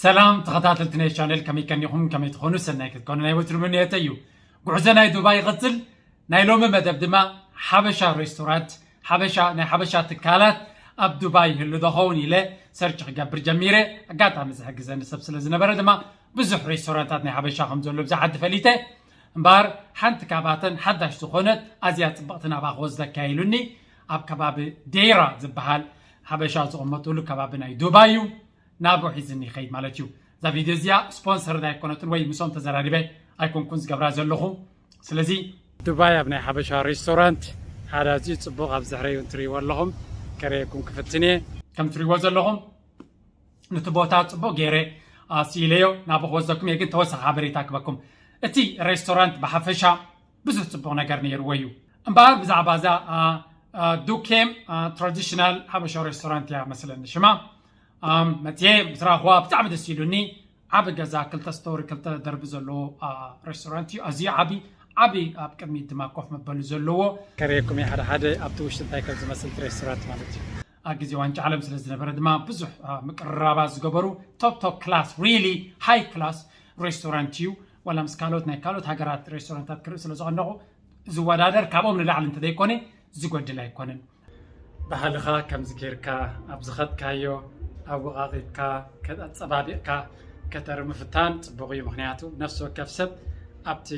ሰላም ተኸታተልቲ ናይ ቻነል፣ ከመይ ቀኒኹም? ከመይ ትኾኑ? ሰናይ ክትኮኑ ናይ ወትሩ ምንየተ እዩ። ጉዕዞ ናይ ዱባይ ይቕጽል። ናይ ሎሚ መደብ ድማ ሓበሻ ሬስቶራንት፣ ሓበሻ፣ ናይ ሓበሻ ትካላት ኣብ ዱባይ ይህሉ ዶ ኸውን ኢለ ሰርች ክገብር ጀሚረ። ኣጋጣሚ ዝሕግዘኒ ሰብ ስለ ዝነበረ ድማ ብዙሕ ሬስቶራንታት ናይ ሓበሻ ከም ዘሎ ብዛ ዓዲ ፈሊጠ። እምበኣር ሓንቲ ካብኣተን ሓዳሽ ዝኾነት ኣዝያ ጽብቕቲ ናብኣ ክወስደካ ኢሉኒ። ኣብ ከባቢ ዴራ ዝበሃል ሓበሻ ዝቕመጡሉ ከባቢ ናይ ዱባይ እዩ። ናብኡ ሒዝኒ ይኸይድ ማለት እዩ። እዛ ቪድዮ እዚኣ ስፖንሰር ኣይኮነትን ወይ ምስኦም ተዘራሪበ ኣይኮንኩን ዝገብራ ዘለኹ። ስለዚ ዱባይ ኣብ ናይ ሓበሻ ሬስቶራንት ሓደ ኣዝዩ ጽቡቕ ኣብ ዝሕረዩ እንትርእይዎ ኣለኹም ከርእየኩም ክፍትን እየ። ከም ትርእይዎ ዘለኹም ነቲ ቦታ ጽቡቕ ገይረ፣ አ፣ ስኢለዮ ናብኡ ክወስደኩም እየ፣ ግን ተወሳኺ ሓበሬታ ክበኩም። እቲ ሬስቶራንት ብሓፈሻ ብዙሕ ጽቡቕ ነገር ነይርዎ እዩ። እምበኣር ብዛዕባ እዛ፣ አ፣ አ፣ ዱኬም፣ አ፣ ትራዲሽናል ሓበሻ ሬስቶራንት እያ መስለኒ ሽማ። ኣም፣ መጽየ ምስ ረኣኽዋ ብጣዕሚ ደስ ኢሉኒ። ዓቢ ገዛ፣ ክልተ ስቶሪ፣ ክልተ ደርቢ ዘለዎ፣ አ፣ ሬስቶራንት እዩ። ኣዝዩ ዓቢ፣ ዓቢ ኣብ ቅድሚት ድማ ኮፍ መበሊ ዘለዎ። ከርእየኩም እየ ሓደ ሓደ ኣብቲ ውሽጢ እንታይ ከም ዝመስል እቲ ሬስቶራንት ማለት እዩ። ኣብ ግዜ ዋንጫ ዓለም ስለ ዝነበረ ድማ ብዙሕ፣ አ፣ ምቅርራባት ዝገበሩ ቶፕ ቶፕ ክላስ፣ ሪሊ ሃይ ክላስ ሬስቶራንት እዩ። ዋላ ምስ ካልኦት ናይ ካልኦት ሃገራት ሬስቶራንታት ክርኢ ስለ ዝቐነቑ ዝወዳደር ካብኦም ንላዕሊ እንተዘይኮነ ዝጎድል ኣይኮነን። ባህልኻ ከምዚ ጌርካ ኣብ ዝኸድካዮ ኣወቓቒብካ፣ ከ-፣ ኣጸባቢቕካ ከተርኢ ምፍታን ጽቡቕ እዩ። ምኽንያቱ ነፍሲ ወከፍ ሰብ ኣብቲ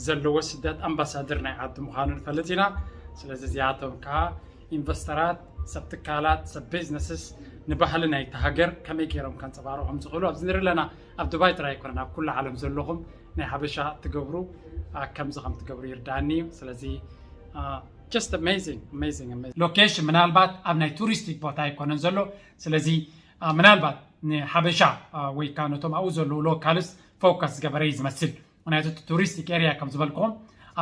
ዘለዎ ስደት ኣምባሳደር ናይ ዓዱ ምዃኑ ንፈልጥ ኢና። ስለዚ እዚኣቶም ከኣ ኢንቨስተራት፣ ሰብ ትካላት፣ ሰብ ቢዝነስስ ንባህሊ ናይቲ ሃገር ከመይ ገይሮም ከንጸባርቑ ከም ዝኽእሉ ኣብዚ ንርኢ ኣለና። ኣብ ዱባይ ጥራይ ኣይኮነን፣ ኣብ ኩሉ ዓለም ዘለኹም ናይ ሓበሻ ትገብሩ፣ አ፣ ከምዚ ከም ትገብሩ ይርዳእኒ እዩ። ስለዚ፣ አ፣ just amazing, amazing, amazing። ሎኬሽን ምናልባት ኣብ ናይ ቱሪስቲክ ቦታ ኣይኮነን ዘሎ። ስለዚ፣ አ፣ ምናልባት ንሓበሻ፣ አ፣ ወይ ከዓ ነቶም ኣብኡ ዘለዉ ሎካልስ ፎከስ ዝገበረ እዩ ዝመስል። ምክንያቱ እቲ ቱሪስቲክ ኤሪያ ከም ዝበልኩኹም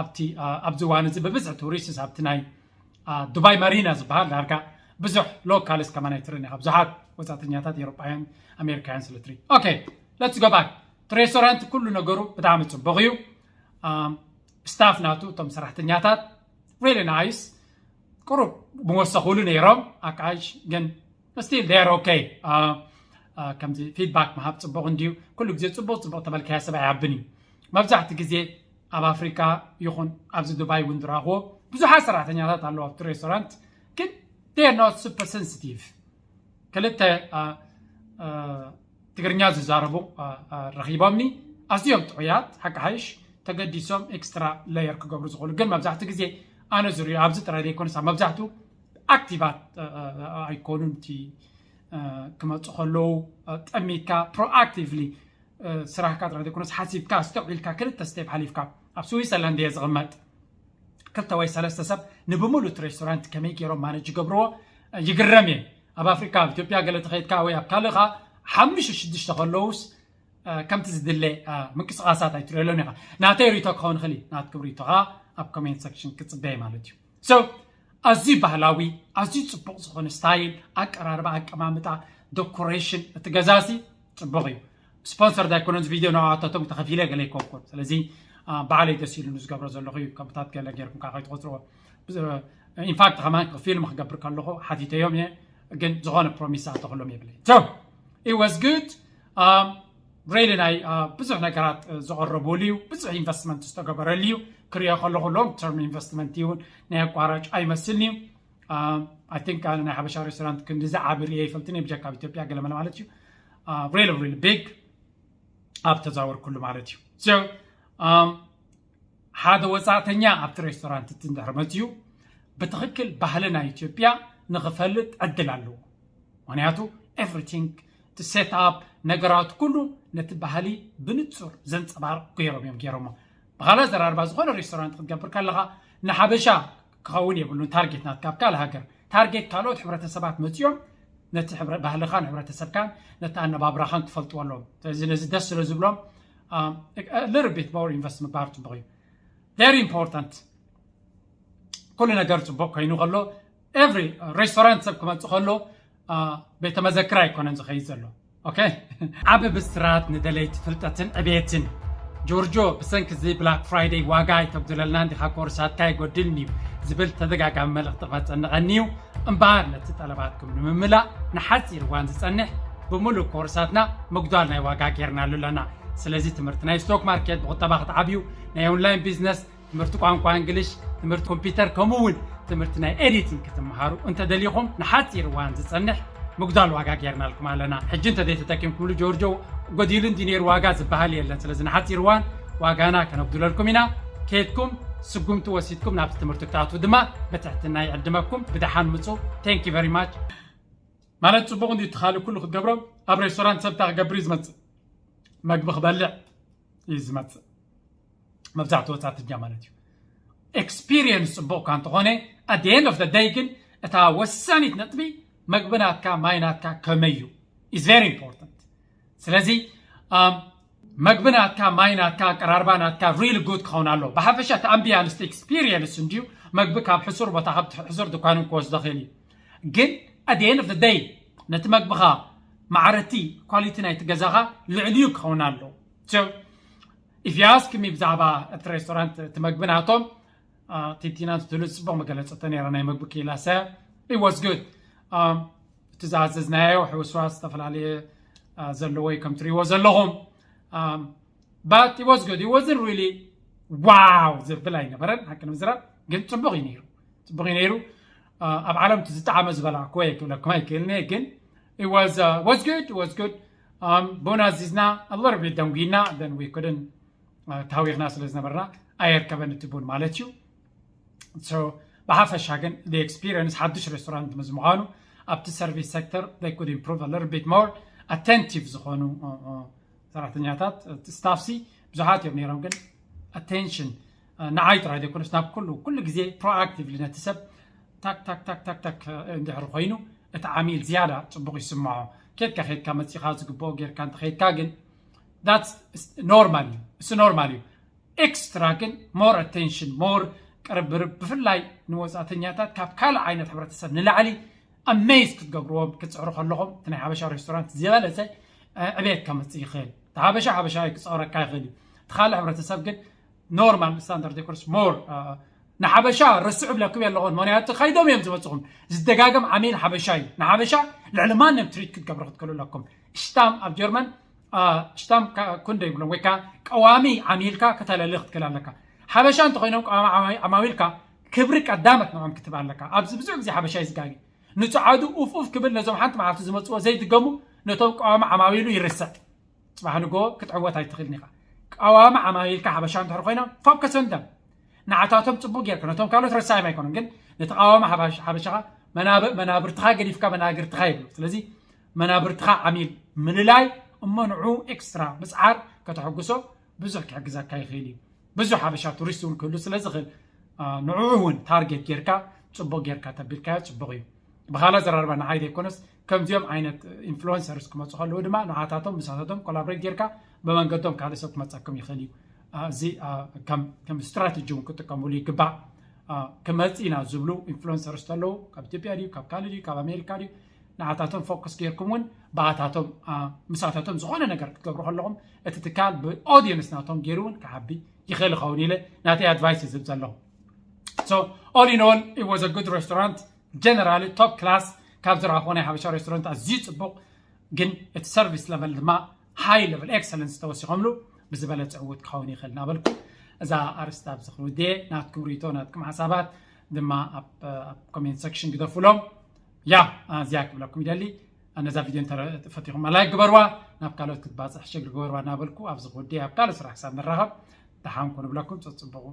ኣብቲ፣ አ፣ ኣብዚ እዋን እዚ ብብዝሒ ቱሪስትስ ኣብቲ ናይ፣ አ፣ ዱባይ ማሪና ዝበሃል ዳርጋ ብዙሕ ሎካልስ ከማን ኣይትርእን ኢኻ። ብዙሓት ወጻእተኛታት ኤውሮጳውያን፣ ኣሜሪካውያን ስለ ትርኢ። ኦኬ፣ let's go back። እቲ ሬስቶራንት ኩሉ ነገሩ ብጣዕሚ ጽቡቕ እዩ። ኣም፣ ስታፍ ናቱ፣ እቶም ሰራሕተኛታት፣ ሪሊ ናይስ፣ ቁሩብ ምወሰኹሉ ነይሮም፣ ኣቃይሽ ግን ስቲል ዴር ኦኬ። አ፣ አ፣ ከምዚ ፊድባክ ምሃብ ጽቡቕ እንድዩ። ኩሉ ግዜ ጽቡቕ ጽቡቕ ተበልካዮ ሰብ ኣይሃብን እዩ። መብዛሕትኡ ግዜ ኣብ ኣፍሪካ ይኹን ኣብዚ ዱባይ እውን ዝረኣኽዎ ብዙሓት ሰራሕተኛታት ኣለዉ ኣብቲ ሬስቶራንት፣ ግን ዴር ኖት ሱፐር ሰንሲቲቭ። ክልተ፣ አ፣ አ፣ ትግርኛ ዝዛረቡ፣ አ፣ አ፣ ረኺቦምኒ። ኣዝዮም ጥዑያት፣ ሓቂ ሓይሽ ተገዲሶም ኤክስትራ ሌየር ክገብሩ ዝኽእሉ። ግን መብዛሕትኡ ግዜ ኣነ ዝርእዮ ኣብዚ ጥራይ ዘይኮነስ ኣብ መብዛሕትኡ ኣክቲቫት፣ አ፣ አ፣ አ፣ ኣይኮኑን። እቲ፣ አ፣ ክመጹ ከለዉ፣ አ፣ ጠሚትካ ፕሮኣክቲቭሊ፣ አ፣ ስራሕካ ጥራይ ዘይኮነስ ሓሲብካ፣ ኣስተውዒልካ፣ ክልተ ስቴፕ ሓሊፍካ። ኣብ ስዊዘርላንድ እየ ዝቕመጥ። ክልተ ወይ ሰለስተ ሰብ ንብምሉእ እቲ ሬስቶራንት ከመይ ገይሮም ማነጅ ይገብርዎ፣ አ፣ ይግረም እየ። ኣብ ኣፍሪካ፣ ኣብ ኢትዮጵያ ገለ ተኸይድካ ወይ ኣብ ካልእ ኸዓ ሓሙሽተ ሽዱሽተ ከለዉስ፣ አ፣ ከምቲ ዝድለ፣ አ፣ ምንቅስቓሳት ኣይትርእየሎን ኢኻ። ናተይ ርእይቶ ክኸውን ይኽእል እዩ። ናትኩም ርእይቶ ኸዓ ኣብ ኮሜንት ሰክሽን ክጽበየ ማለት እዩ። So፣ ኣዝዩ ባህላዊ፣ ኣዝዩ ጽቡቕ ዝኾነ ስታይል፣ ኣቀራርባ፣ ኣቀማምጣ፣ ዶኮሬሽን፣ እቲ ገዛሲ ጽቡቕ እዩ። ስፖንሰር ዳይኮነን ቪድዮ ንኣዋታቶም ተኸፊለ ገለ ይኮንኩን። ስለዚ፣ አ፣ ባዕለይ ደስ ኢሉኒ ዝገብሮ ዘለኹ እዩ። ከምታት ገለ ጌርኩም ከዓ ከይትቆጽርዎ። ኢንፋክት ከማን ፊልም ክገብር ከለኹ ሓቲተዮም እየ፣ ግን ዝኾነ ፕሮሚስ ኣተኽሎም የብለይ። So, it was good። ሪሊ ናይ፣ አ፣ ብዙሕ ነገራት፣ እ፣ ዝቐረበሉ እዩ። ብዙሕ ኢንቨስትመንት ዝተገበረሉ እዩ። ክሪኦ ከለኹ ሎንግ ተርም ኢንቨስትመንት እዩ፣ ናይ ኣቋራጭ ኣይመስልን እዩ። አ፣ ኣይ ቲንክ ኣነ ናይ ሓበሻ ሬስቶራንት ክንዲ ዝዓቢ ሪኤ ይፈልጥን እየ፣ ብጀካ ኣብ ኢትዮጵያ ገለመለ ማለት እዩ። ሪሊ፣ ሪሊ ቢግ ኣብ ተዛወርኩሉ ማለት እዩ። So፣ ኣም፣ ሓደ ወጻእተኛ ኣብቲ ሬስቶራንት እቲ እንድሕር መፅዩ ብትኽክል ባህሊ ናይ ኢትዮጵያ ንኽፈልጥ ዕድል ኣለዎ። ምኽንያቱ ኤቭሪቲንግ፣ እቲ ሴት ኣፕ፣ ነገራት ኩሉ ነቲ ባህሊ ብንጹር ዘንጸባርቕ ገይሮም እዮም ገይሮሞ። ብኻልእ ኣዘራርባ ዝኾነ ሬስቶራንት ክትገብር ከለኻ ንሓበሻ ክኸውን የብሉን ታርጌት ናትካ፣ ኣብ ካልእ ሃገር ታርጌት ካልኦት ሕብረተሰባት መጺኦም ነቲ ሕብረ-፣ ባህልኻን ሕብረተሰብካን ነቲ ኣነባብራኻን ክፈልጥዎ ኣለዎም። ስለዚ ነዚ ደስ ስለ ዝብሎም፣ አ፣ little bit more ኢንቨስት ምግባር ጽቡቕ እዩ። Very important። ኩሉ ነገር ጽቡቕ ኮይኑ ከሎ፣ ኤቭሪ ሬስቶራንት ሰብ ክመጽእ ከሎ፣ አ፣ ቤተ መዘክር ኣይኮነን ዝኸይድ ዘሎ። ኦኬ? ዓቢ ብስራት ንደለይቲ ፍልጠትን ዕቤትን። ጆርጆ፣ ብሰንኪ እዚ ብላክ ፍራይደይ ዋጋ ኣይተጉድለልናን ዲኻ? ኮርሳትካ ኣይጎድልን እዩ ዝብል ተደጋጋሚ መልእኽቲ ክመጸኒ ቀንዩ። እምበኣር ነቲ ጠለባትኩም ንምምላእ ንሓጺር እዋን ዝጸንሕ ብምሉእ ኮርሳትና ምጉዳል ናይ ዋጋ ጌርናሉ ኣለና። ስለዚ ትምህርቲ ናይ ስቶክ ማርኬት ብቁጠባ ክትዓብዩ፣ ናይ ኦንላይን ቢዝነስ፣ ትምህርቲ ቋንቋ እንግሊሽ፣ ትምህርቲ ኮምፒውተር፣ ከምኡ እውን ትምህርቲ ናይ ኤዲቲንግ ክትመሃሩ እንተደሊኹም፣ ንሓፂር እዋን ዝፀንሕ ምጉዳል ዋጋ ጌርናልኩም ኣለና። ሕጂ እንተዘይተጠቂምኩምሉ ጆርጆ ጎዲሉ እንዲ ነይሩ ዋጋ ዝበሃል የለን። ስለዚ ንሓፂር እዋን ዋጋና ከነጉድለልኩም ኢና። ከይድኩም ስጉምቲ ወሲድኩም ናብቲ ትምህርቲ ክትኣትዉ ድማ ብትሕትና ይዕድመኩም። ብደሓን ምፁ። Thank you very much። ማለት ፅቡቕ እንዲ ትኻሊ ኩሉ ክትገብሮ ኣብ ሬስቶራንት ሰብታ ክገብር እዩ ዝመፅእ፣ መግቢ ክበልዕ እዩ ዝመፅእ። መብዛሕትኡ ወፃእተኛ ማለት እዩ። ኤክስፒሪየንስ ፅቡቕ እኳ እንተኾነ፣ at the end of the day ግን እታ ወሳኒት ነጥቢ መግቢ ናትካ ማይ ናትካ ከመይ እዩ is very important። ስለዚ መግቢ ናትካ ማይ ናትካ ኣቀራርባ ናትካ really good ክኸውን ኣሎ። ብሓፈሻ እቲ ኣምቢያንስ ኤክስፒሪየንስ እንድዩ። መግቢ ካብ ሕሱር ቦታ ካብ ሕሱር ድኳንን ክወስዶ ክእል እዩ። ግን at the end of the day ነቲ መግብኻ ማዕረቲ ኳሊቲ ናይቲ ገዛኻ ልዕልዩ ክኸውን ኣሎ። So if you ask me ብዛዕባ እቲ ሬስቶራንት እቲ መግቢ ናቶም ቲቲና ትሉ ፅቡቅ መገለፀቶ ነይረ ናይ መግቢ ክኢላ ሰ it was good። እቲ ዝኣዘዝናዮ ሕውስዋስ ዝተፈላለየ ዘለዎ እዩ ከም ትሪእዎ ዘለኹም። But it was good, it wasn't really wow ዘብል ኣይነበረን ሓቂ ንምዝራብ፣ ግን ፅቡቅ እዩ ነይሩ። ፅቡቅ እዩ ነይሩ። ኣብ ዓለም እቲ ዝጠዓመ ዝበላዕኩዎ እየ ክብለኩም ኣይክእልን እየ፣ ግን it was was good, it was good። ቡን ኣዚዝና፣ a little bit ደንጉይና፣ then we couldn't ታዊኽና ስለ ዝነበርና ኣየርከበን እቲ ቡን ማለት እዩ። ብሓፈሻ ግን the experience ሓዱሽ ሬስቶራንት ምስ ምዃኑ ኣብቲ service sector they could improve a little bit more attentive ዝኾኑ ሰራሕተኛታት፣ ስታፍሲ ብዙሓት እዮም ነይሮም፣ ግን ኣቴንሽን ንዓይ ጥራይ ዘይኮነስ ናብ ኩሉ ኩሉ ግዜ ፕሮኣክቲቭሊ ነቲ ሰብ ታክ ታክ ታክ ታክ ታክ እንድሕር ኮይኑ እቲ ዓሚል ዝያዳ ፅቡቕ ይስምዖ። ኬድካ ኬድካ መፂኻ ዝግብኦ ጌርካ እንተኸይድካ ግን that's normal እዩ፣ እሱ ኖርማል እዩ። ኤክስትራ ግን more attention more ቅርብርብ ብፍላይ ንወፃእተኛታት ካብ ካልእ ዓይነት ሕብረተሰብ ንላዕሊ ኣሜዝ ክትገብርዎም ክትፅዕሩ ከለኹም እቲ ናይ ሓበሻ ሬስቶራንት ዝበለፀ ዕቤት ከምፅእ ይኽእል። እቲ ሓበሻ ሓበሻ ክፀረካ ይኽእል እዩ። እቲ ካልእ ሕብረተሰብ ግን ኖርማል ስታንዳርድ ዘይኮነስ ሞር ንሓበሻ ረስዑ ብለኩም የለኹን። ምክንያቱ ከይዶም እዮም ዝመፅኹም። ዝደጋገም ዓሚል ሓበሻ እዩ። ንሓበሻ ልዕሊ ማንም ትሪት ክትገብሩ ክትክእሉ ኣለኩም። ሽታም ኣብ ጀርመን ሽታም ኩንደ ይብሎም ወይ ከዓ ቀዋሚ ዓሚልካ ከተለሊ ክትክእል ኣለካ። ሓበሻ እንተኮይኖም ቀዋሚ ዓማዊልካ ክብሪ ቀዳመት ንዖም ክትብ ኣለካ። ኣብዚ ብዙሕ ግዜ ሓበሻ ይዝጋጊ። ንፅዓዱ ኡፍ ኡፍ ክብል ነዞም ሓንቲ መዓልቲ ዝመፅዎ ዘይድገሙ ነቶም ቀዋሚ ዓማዊሉ ይርስዕ። ፅባሕ ንጎ ክትዕወት ኣይትኽእልን ኢኻ። ቀዋሚ ዓማዊልካ ሓበሻ እንድሕር ኮይኖም ፎከስ ንደም ንዓታቶም ፅቡቅ ጌርካ ነቶም ካልኦት ረሳዮም ኣይኮኑን፣ ግን ነቲ ቀዋሚ ሓበሻኻ መናብርትኻ ገዲፍካ መናግርትኻ ይብሉ። ስለዚ መናብርትኻ ዓሚል ምልላይ እሞ ንዑ ኤክስትራ ምፅዓር ከተሐጉሶ ብዙሕ ክሕግዘካ ይኽእል እዩ። ብዙሕ ሓበሻ ቱሪስት እውን ክህሉ ስለ ዝኽእል ንዑ እውን ታርጌት ጌርካ ፅቡቅ ጌርካ ተቢልካዮ ፅቡቅ እዩ። ብኻላ ዘራርባ ንዓይ ዘይኮነስ ከምዚኦም ዓይነት ኢንፍሉንሰርስ ክመፁ ከለዉ ድማ ንዓታቶም ምሳታቶም ኮላብሬት ጌርካ ብመንገዶም ካልእ ሰብ ክመፀኩም ይኽእል እዩ። እዚ ከም ስትራቴጂ እውን ክጥቀምሉ ይግባእ። ክመፅ ኢና ዝብሉ ኢንፍሉንሰርስ ተለዉ ካብ ኢትዮጵያ ድዩ ካብ ካልእ ድዩ ካብ ኣሜሪካ ድዩ ንዓታቶም ፎከስ ጌርኩም እውን ብኣታቶም ምሳታቶም ዝኾነ ነገር ክትገብሩ ከለኹም እቲ ትካል ብኦዲየንስ ናቶም ገይሩ እውን ክዓቢ ይኽእል ይኸውን ኢለ ናተይ ኣድቫይስ ዝብ ዘለኹ። So all in all it was a good restaurant. ጀነራሊ ቶፕ ክላስ ካብ ዝረኣኹዎ ናይ ሓበሻ ሬስቶራንት ኣዝዩ ፅቡቕ፣ ግን እቲ ሰርቪስ ለቨል ድማ ሃይ ለቨል ኤክሰለንስ ተወሲኾምሉ ብዝበለፀ ዕዉት ክኸውን ይኽእል እናበልኩ እዛ ኣርስቲ ኣብዚ ክውድየ። ናትኩም ርኢቶ ናትኩም ሓሳባት ድማ ኣብ ኮሜንት ሰክሽን ግደፉሎም። ያ እዚኣ ክብለኩም ይደሊ። ነዛ ቪድዮ እንተፈቲኹም ላይክ ግበርዋ፣ ናብ ካልኦት ክትባፅሕ ሽግር ግበርዋ እናበልኩ ኣብዚ ክውድየ። ኣብ ካልእ ስራሕ ክሳብ ንራኸብ ደሓን ኩኑ ብለኩም። ፀፅቡቑ